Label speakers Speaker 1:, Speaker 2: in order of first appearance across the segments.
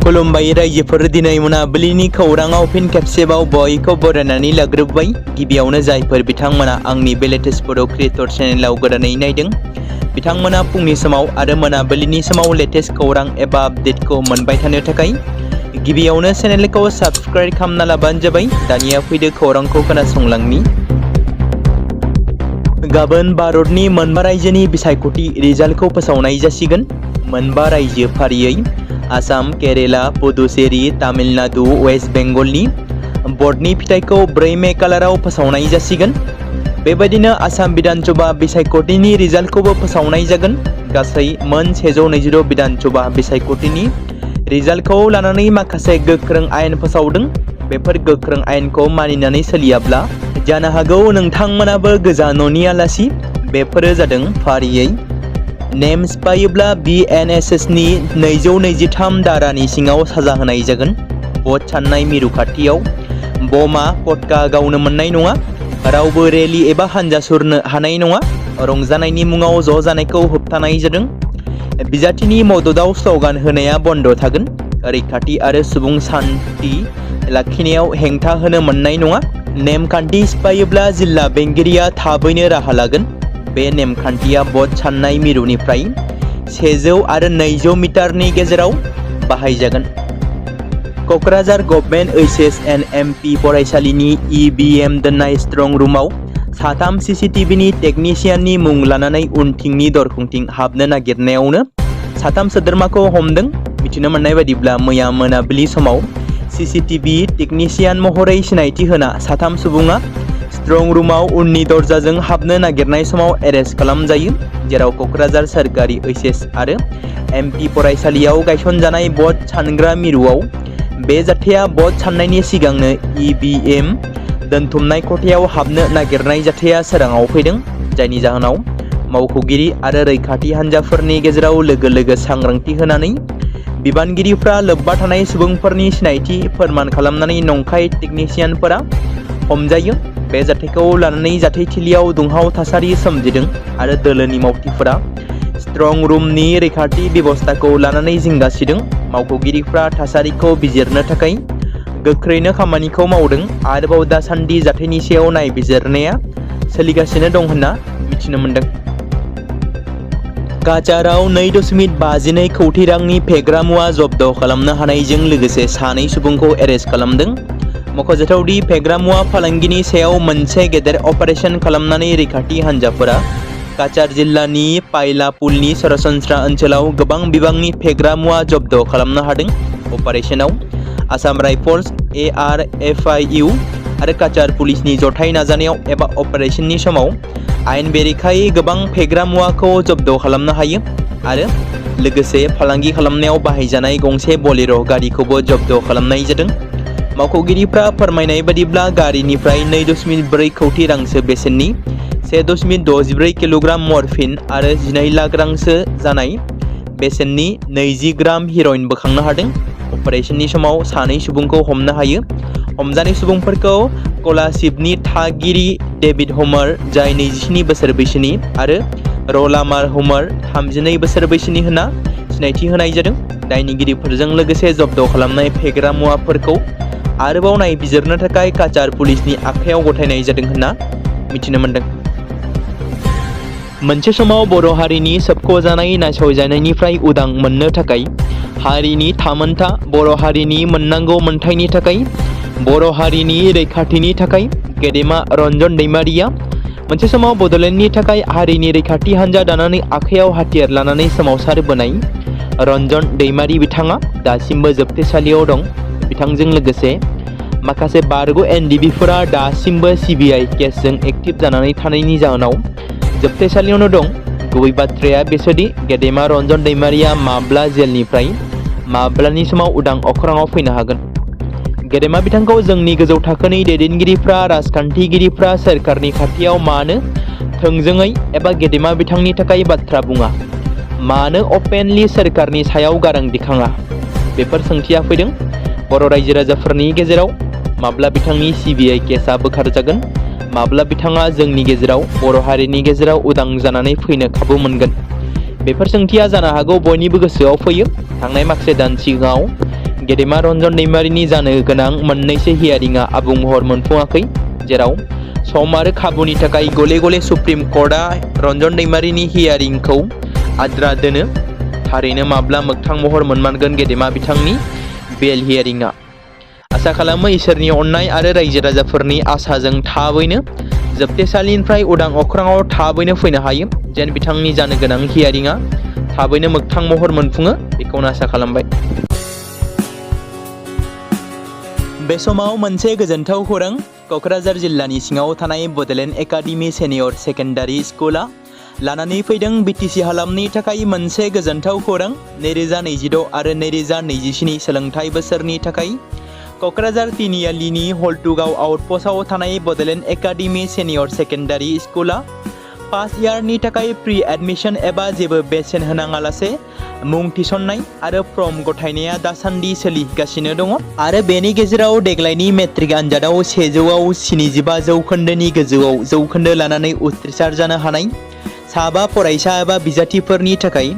Speaker 1: खुलुमबाय रायजोफोर दिनै मोनाबिलिनि खौराङाव फिन खेबसेबाव बयखौ बरायनानै लाग्रोबाय। गिबियावनो जायफोर बिथांमोना आंनि बे लेटेस्ट बड' क्रिएटर चेनेलाव गोदानै नायदों बिथांमोना फुंनि समाव आरो मोनाबिलिनि समाव लेटेस्ट खौरां एबा आपडेटखौ मोनबाय थानो थाखाय गिबियावनो चेनेलखौ साबस्क्राइब खालामना लाबानो जाबाय। दानिया फैदो खौरांखौ खोनासंलांनि। गाबोन भारतनि मोनबा रायजोनि बिसायख'थि रिजाल्टखौ फोसावनाय जासिगोन। मोनबा रायजो फारियै आसाम, केरेला, पुडुचेरी, तामिलनाडु, वेस्ट बेंगलनि बर्डनि फिथाइखौ 4 मे खालाराव फोसावनाय जासिगोन। बेबायदिनो आसाम बिधानसभा बिसायख'थिनि रिजाल्टखौबो फोसावनाय जागोन। गासै मोन 120 बिधानसभा बिसायख'थिनि रिजाल्टखौ लानानै माखासे गोख्रों आयेन फोसावदों। बेफोर गोख्रों आयेनखौ मानिनानै सोलियाब्ला जानो हागौ नोंथांमोनाबो गोजान न'नि आलासि। बेफोरो जादों फारियै नेम सिफायोब्ला BNSSनि 223 धारानि सिङाव साजा होनाय जागोन। भट साननाय मिरु खाथियाव बमा पटका गावनो मोननाय नङा। रावबो रेलि एबा हानजा सुरनो हानाय नङा। रंजानायनि मुङाव ज' जानायखौ होबथानाय जादों। बिजाथिनि मददाव स्ल'गान होनाया बन्द थागोन। रैखाथि आरो सुबुं सान्थि लाखिनायाव हेंथा होनो मोननाय नङा। नेमखान्थि सिफायोब्ला जिल्ला बेंगिरिया थाबैनो राहा लागोन। बे नेमखान्थिया भट साननाय मिरुनिफ्राय 100 आरो 200 मिटारनि गेजेराव बाहायजागोन। क'क्राझार गभर्नमेन्ट HSNMP फरायसालिनि EVM दोननाय स्ट्रं रुमाव 3 CCTVनि टेकनिशियाननि मुं लानानै उनथिंनि दरखंथिं हाबनो नागिरनायावनो 3 सोद्रोमाखौ हमदों। मिथिनो मोननाय बायदिब्ला मैया मोनाबिलि समाव CCTV टेकनिशियान महरै सिनायथि होना 3 सुबुङा स्ट्रं रुमाव उननि दरजाजों हाबनो नागिरनाय समाव एरेस्ट खालामजायो। जेराव क'क्राझार सोरखारि HS आरो MP फरायसालियाव गायसनजानाय भट सानग्रा मिरुआव बे जाथाया भट साननायनि सिगांनो EVM दोनथुमनाय खथायाव हाबनो नागिरनाय जाथाया सोराङाव फैदों। जायनि जाहोनाव मावख'गिरि आरो रैखाथि हान्जाफोरनि गेजेराव लोगो सांग्रांथि होनानै बिबानगिरिफ्रा लोब्बा थानाय सुबुंफोरनि सिनायथि फोरमान खालामनानै नंखाय टेकनिशियानफोरा हमजायो। बे जाथायखौ लानानै जाथायथिलियाव दुंहाव थासारि सोमजिदों आरो दोलोनि मावथिफोरा स्ट्रं रुमनि रैखाथि बेबस्थाखौ लानानै जिंगासिदों। मावख'गिरिफ्रा थासारिखौ बिजिरनो थाखाय गोख्रैनो खामानिखौ मावदों। आरोबाव दासान्दि जाथायनि सायाव नायबिजिरनाया सोलिगासिनो दं होनना मिथिनो मोन्दों। काछाराव 2.52 कोटी रांनि फेग्रा मुवा जब्द खालामनो हानायजों लोगोसे 2 सुबुंखौ एरेस्ट खालामदों। मख'जाथावदि फेग्रा मुवा फालांगिनि सायाव मोनसे गेदेर अपारेशन खालामनानै रैखाथि हान्जाफोरा काछार जिल्लानि पायलापुलनि सरासनस्रा ओनसोलाव गोबां बिबांनि फेग्रा मुवा जब्द खालामनो हादों। अपारेशनाव आसाम राइफल्स, ARFIU आरो काछार पुलिसनि जथाय नाजानायाव एबा अपारेशननि समाव आयेन बेरेखायै गोबां फेग्रा मुवाखौ जब्द खालामनो हायो आरो लोगोसे फालांगि खालामनायाव बाहायजानाय गंसे बलेर' गारिखौबो जब्द खालामनाय जादों। मावख'गिरिफ्रा फोरमायनाय बादिब्ला गारिनिफ्राय 2.4 कोटी रांसो बेसेननि 1.64 किल'ग्राम मर्फिन आरो 12 लाख रांसो जानाय बेसेननि 20 ग्राम हेर'इन बोखांनो हादों। अपारेशननि समाव 2 सुबुंखौ हमनो हायो। हमजानाय सुबुंफोरखौ कलासिबनि थागिरि डेभिड हमार जाय 27 बोसोर बैसोनि आरो रलामार हमार 32 बोसोर बैसोनि होनना सिनायथि होनाय जादों। दायनिगिरिफोरजों लोगोसे जब्द खालामनाय फेग्रा मुवाफोरखौ आरोबाव नायबिजिरनो थाखाय काछार पुलिसनि आखायाव गथायनाय जादों होनना मिथिनो मोन्दों। मोनसे समाव बर' हारिनि सोबख'जानाय नासयजानायनिफ्राय उदां मोननो थाखाय हारिनि थामोनथा, बर' हारिनि मोननांगौ मोनथायनि थाखाय, बर' हारिनि रैखाथिनि थाखाय गेदेमा रन्जन दैमारिया मोनसे समाव बड'लेण्डनि थाखाय हारिनि रैखाथि हान्जा दानानै आखायाव हाथियार लानानै सोमावसारबोनाय रन्जन दैमारि बिथाङा दासिमबो जोबथेसालियाव दं। बिथांजों लोगोसे माखासे बारग' NDBफोरा दासिमबो CBI केसजों एक्टिभ जानानै थानायनि जाहोनाव जोबथेसालियावनो दं। गुबै बाथ्राया बेसोदि गेदेमा रन्जन दैमारिया माब्ला जेलनिफ्राय माब्लानि समाव उदां अख्राङाव फैनो हागोन। गेदेमा बिथांखौ जोंनि गोजौ थाखोनि दैदेनगिरिफ्रा, राजखान्थिगिरिफ्रा सोरखारनि खाथियाव मानो थोंजोङै एबा गेदेमा बिथांनि थाखाय बाथ्रा बुङा? मानो अपेनलि सोरखारनि सायाव गारां दिखाङा? बेफोर सोंथिया फैदों। बर' रायजो राजाफोरनि गेजेराव माब्ला बिथांनि CBI केसआ बोखारजागोन? माब्ला बिथाङा जोंनि गेजेराव बर' हारिनि गेजेराव उदां जानानै फैनो खाबु मोनगोन? बेफोर सोंथिया जानो हागौ बयनिबो गोसोआव फैयो। थांनाय माखासे दान सिगाङाव गेदेमा रन्जन दैमारिनि जानो गोनां मोननैसो हियारिंआ आबुं महर मोनफुङाखै, जेराव सम आरो खाबुनि थाखाय गले गले सुप्रिम कर्टआ रन्जन दैमारिनि हियारिंखौ आद्रा दोनो। थारैनो माब्ला मोगथां महर मोनमारगोन गेदेमा बिथांनि बेल हियारिंआ? आसा खालामो इसोरनि अननाय आरो रायजो राजाफोरनि आसाजों थाबैनो जोबथेसालिनिफ्राय उदां अख्राङाव थाबैनो फैनो हायो, जेन बिथांनि जानो गोनां हियारिंआ थाबैनो मोगथां महर मोनफुङो, बेखौनो आसा खालामबाय। बे समाव मोनसे गोजोनथाव खौरां। क'क्राझार जिल्लानि सिङाव थानाय बड'लेण्ड एकाडेमि सिनियर सेकेन्डारि स्कुला लानानै फैदों बिटिसि हालामनि थाखाय मोनसे गोजोनथाव खौरां। 2026 आरो 2027 सोलोंथाइ बोसोरनि थाखाय क'क्राझार तिनिआलिनि हल्टुगाव आउटपस्टआव थानाय बड'लेण्ड एकाडेमि सिनियर सेकेन्डारि स्कुला फार्स्ट इयारनि थाखाय प्रि एडमिशन एबा जेबो बेसेन होनाङालासे मुं थिसननाय आरो फर्म गथायनाया दासान्दि सोलिगासिनो दङ। आरो बेनि गेजेराव देग्लायनि मेट्रिक आनजादाव 100आव 75 जौखोन्दोनि गोजौआव जौखोन्दो लानानै उथ्रिसार जानो हानाय साबा फरायसा एबा बिजाथिफोरनि थाखाय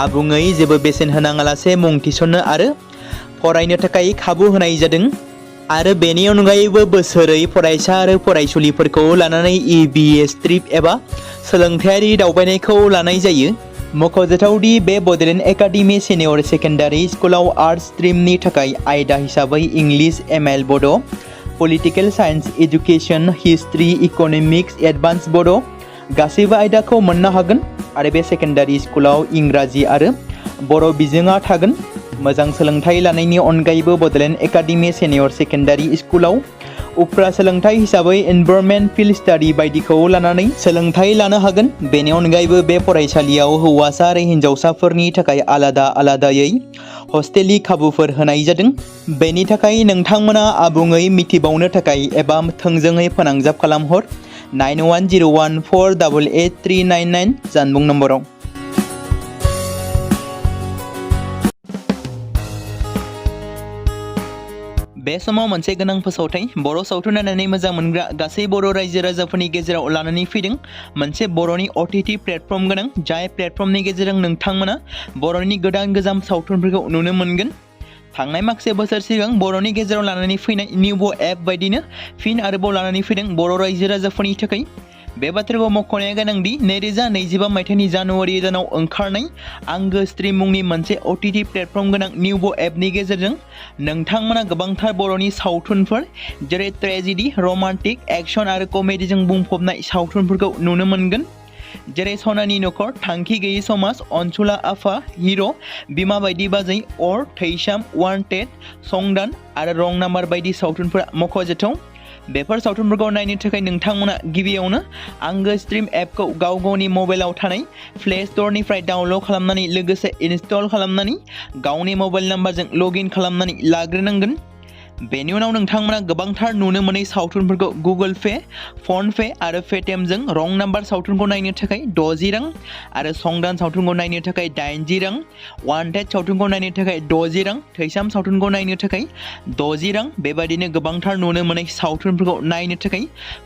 Speaker 1: आबुङै जेबो बेसेन होनाङालासे मुं थिसननो आरो फरायनो थाखाय खाबु होनाय जादों। आरो बेनि अनगायैबो बोसोरै फरायसा आरो फरायसुलिफोरखौ लानानै EBS ट्रिप एबा सोलोंथायारि दावबायनायखौ लानाय जायो। मख'जाथावदि बे बड'लेण्ड एकाडेमि सिनियर सेकेन्डारि स्कुलाव आर्ट्स स्ट्रिमनि थाखाय आयदा हिसाबै इंलिश, ML बड', political science, education, history, economics, advance बड' गासैबो आयदाखौ मोननो हागोन। आरो बे सेकेन्डारि स्कुलाव इंराजि आरो बर' बिजोङा थागोन। मोजां सोलोंथाइ लानायनि अनगायैबो बड'लेण्ड एकाडेमि सिनियर सेकेन्डारि स्कुलाव उफ्रा सोलोंथाइ हिसाबै एनभायरनमेन्ट, फिल्ड स्टाडि बायदिखौ लानानै सोलोंथाइ लानो हागोन। बेनि अनगायैबो बे फरायसालियाव हौवासा आरो हिन्जावसाफोरनि थाखाय आलादा आलादायै हस्टेलनि खाबुफोर होनाय जादों। बेनि थाखाय नोंथांमोना आबुङै मिथिबावनो थाखाय एबा थोंजोङै फोनांजाब खालामहर 9101488399 जानबुं नम्बराव। बे समाव मोनसे गोनां फोसावथाय बर' सावथुन नायनानै मोजां मोनग्रा गासै बर' रायजो राजाफोरनि गेजेराव लानानै फैदों मोनसे बर'नि OTT प्लेटफर्म गोनां, जाय प्लेटफर्मनि गेजेरजों नोंथांमोना बर'नि गोदान सावथुनफोरखौ नुनो मोनगोन। थांनाय माखासे बोसोर सिगां बर'नि गेजेराव लानानै फैनाय निउबो एप बायदिनो फिन आरोबाव लानानै फैदों बर' रायजो राजाफोरनि थाखाय। बे बाथ्राखौ मख'नाया गोनांदि 2025 मायथाइनि जानुवारि दानाव ओंखारनाय आंगो स्ट्रिम मुंनि मोनसे OTT प्लेटफर्म गोनां निउबो एपनि गेजेरजों नोंथांमोना गोबांथार बर'नि सावथुनफोर जेरै ट्रेजेडि, रमान्टिक, एक्शन आरो कमेडिजों बुंफबनाय सावथुनफोरखौ नुनो मोनगोन। जेरै सनानि नखर, थांखि गैयै समाज, अनसुला आफा, हिर', बिमा बायदि बाजै, अर, थैसाम, वान्टेड, संदान आरो रं नाम्बार बायदि सावथुनफोरा मख'जाथाव। बेफोर सावथुनफोरखौ नायनो थाखाय नोंथांमोना गिबियावनो आंगो स्ट्रिम एपखौ गाव गावनि मबाइलाव थानाय प्ले स्ट'रनिफ्राय डाउनल'ड खालामनानै लोगोसे इनस्टल खालामनानै गावनि मबाइल नाम्बारजों लगइन खालामनानै लाग्रोनांगोन। बेनि उनाव नोंथांमोना गोबांथार नुनो मोनै सावथुनफोरखौ गुगोल पे, फन पे आरो पेटिएमजों रं नाम्बार सावथुनखौ नायनो थाखाय 60 रां आरो संदान सावथुनखौ नायनो थाखाय 80 रां, वान्टेड सावथुनखौ नायनो थाखाय 60 रां, थैसाम सावथुनखौ नायनो थाखाय 60 रां बेबायदिनो गोबांथार नुनो मोनै सावथुनफोरखौ नायनो थाखाय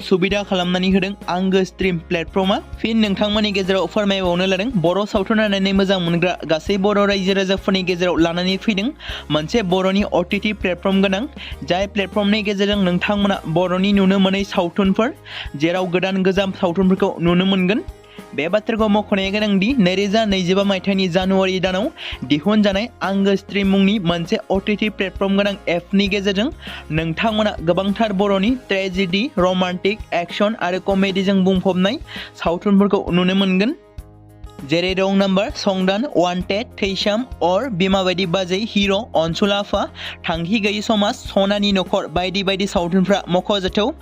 Speaker 1: सुबिदा खालामनानै होदों आंगो स्ट्रिम प्लेटफर्मा। फिन नोंथांमोननि गेजेराव फोरमायबावनो लादों बर' सावथुन नायनानै मोजां मोनग्रा गासै बर' रायजो राजाफोरनि गेजेराव लानानै फैदों मोनसे बर'नि OTT प्लेटफर्म गोनां, जाय प्लेटफर्मनि गेजेरजों नोंथांमोना बर'नि नुनो मोनै सावथुनफोर जेराव गोजाम सावथुनफोरखौ नुनो मोनगोन। बे बाथ्राखौ मख'नाया गोनांदि 2025 मायथाइनि जानुवारि दानाव दिहुनजानाय आंगो स्ट्रिम मुंनि मोनसे OTT प्लेटफर्म गोनां एपनि गेजेरजों नोंथांमोना गोबांथार बर'नि ट्रेजेडि, रमान्टिक, एक्शन आरो कमेडिजों बुंफबनाय सावथुनफोरखौ नुनो मोनगोन। जेरै रं नाम्बार, संदान, वान्टेड, थैसाम, अर, बिमा बायदि बाजै, हिर', अनसुला आफा, थांखि गैयै समाज, सनानि नखर बायदि बायदि सावथुनफ्रा मख'जाथाव।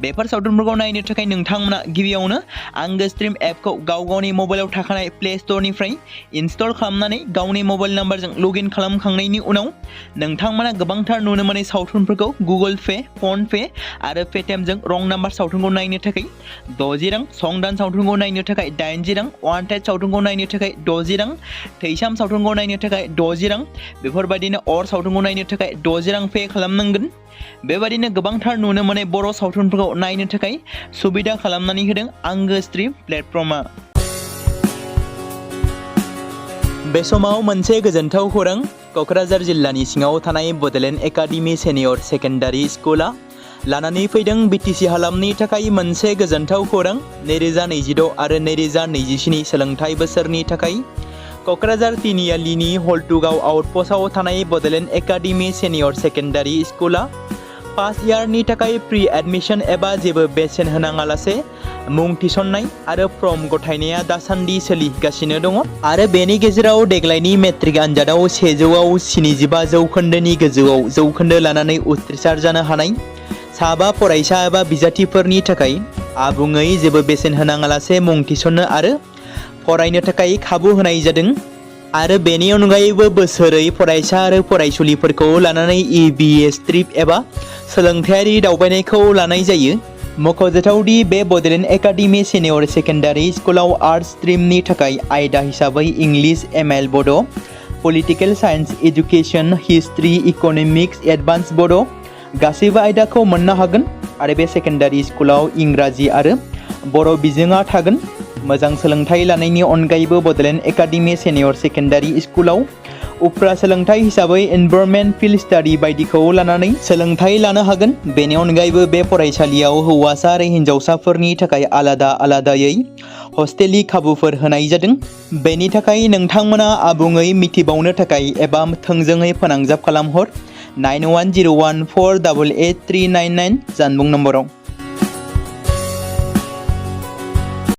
Speaker 1: बेफोर सावथुनफोरखौ नायनो थाखाय नोंथांमोना गिबियावनो आंगो स्ट्रिम एपखौ गाव गावनि मबाइलाव थाखानाय प्ले स्ट'रनिफ्राय इनस्टल खालामनानै गावनि मबाइल नाम्बारजों लगइन खालामखांनायनि उनाव नोंथांमोना गोबांथार नुनो मोनै सावथुनफोरखौ गुगोल पे, फन पे आरो पेटिएमजों रं नाम्बार सावथुनखौ नायनो थाखाय 60 रां, संदान सावथुनखौ नायनो थाखाय 80 रां, वान्टेड सावथुनखौ नायनो थाखाय 60 रां, थैसाम सावथुनखौ नायनो थाखाय 60 रां बेफोरबायदिनो अर सावथुनखौ नायनो थाखाय 60 रां पे खालामनांगोन। बेबायदिनो गोबांथार नुनो मोनै बर' सावथुनफोरखौ नायनो थाखाय सुबिदा खालामनानै होदों आंगो स्ट्रिम प्लेटफर्मा। बे समाव मोनसे गोजोनथाव खौरां क'क्राझार जिल्लानि सिङाव थानाय बड'लेण्ड एकाडेमि सिनियर सेकेन्डारि स्कुला लानानै फैदों बिटिसि हालामनि थाखाय मोनसे गोजोनथाव खौरां 2026 आरो 2027 सोलोंथाइ बोसोरनि थाखाय क'क्राझार तिनिआलिनि हल्टुगाव आउटपस्टआव थानाय बड'लेण्ड एकाडेमि सिनियर सेकेन्डारि स्कुला फार्स्ट इयारनि थाखाय प्रि एडमिशन एबा जेबो बेसेन होनाङालासे मुं थिसननाय आरो फर्म गथायनाया दासान्दि सोलिगासिनो दङ आरो बेनि गेजेराव देग्लायनि मेट्रिक आनजादाव 100आव 75 जौखोन्दोनि गोजौआव जौखोन्दो लानानै उथ्रिसार जानो हानाय साबा फरायसा एबा बिजाथिफोरनि थाखाय आबुङै जेबो बेसेन होनाङालासे मुं थिसननो आरो फरायनो थाखाय खाबु होनाय जादों आरो बेनि अनगायैबो बोसोरै फरायसा आरो फरायसुलिफोरखौ लानानै EBS ट्रिप एबा सोलोंथायारि दावबायनायखौ लानाय जायो। मख'जाथावदि बे बड'लेण्ड एकाडेमि सिनियर सेकेन्डारि स्कुलाव आर्ट्स स्ट्रिमनि थाखाय आयदा हिसाबै इंलिश ML बड', political science education, history, economics, advance बड' गासैबो आयदाखौ मोननो हागोन आरो बे सेकेन्डारि स्कुलाव इंराजि आरो बर' बिजोङा थागोन। मोजां सोलोंथाइ लानायनि अनगायैबो बड'लेण्ड एकाडेमि सिनियर सेकेन्डारि स्कुलाव उफ्रा सोलोंथाइ हिसाबै एनभायरनमेन्ट फिल्ड स्टाडि बायदिखौ लानानै सोलोंथाइ लानो हागोन। बेनि अनगायैबो बे फरायसालियाव हौवासा आरो हिन्जावसाफोरनि थाखाय आलादा आलादायै हस्टेलनि खाबुफोर होनाय जादों। बेनि थाखाय नोंथांमोना आबुङै मिथिबावनो थाखाय एबा थोंजोङै फोनांजाब खालामहर 9101488399 जानबुं नम्बराव।